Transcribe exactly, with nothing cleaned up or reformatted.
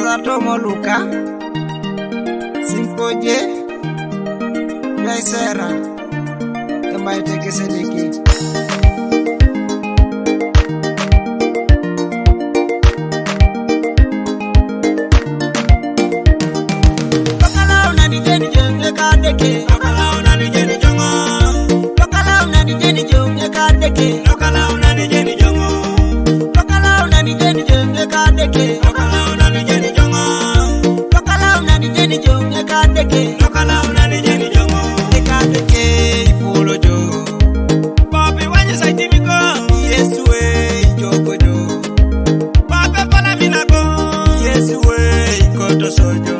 Satomo Luka, Simpoje, Gaisera, Kembaite Kesedeki. Bakala una ni jeni jenge kadeke. Bakala una ni jeni jongo. Bakala una ni jeni jenge kadeke. Bakala una ni jeni jongo. Bakala una ni jeni jenge kadeke. Bakala una ni jeni jongo. Bakala una ni jeni jenge kadeke. Bakala una ni jeni jongo. Kadeke ipulo jo. Bobi wanyi saitimi go. Yesu e ijogo jo. Bobi pala mina go. Yesu e ikoto sojo.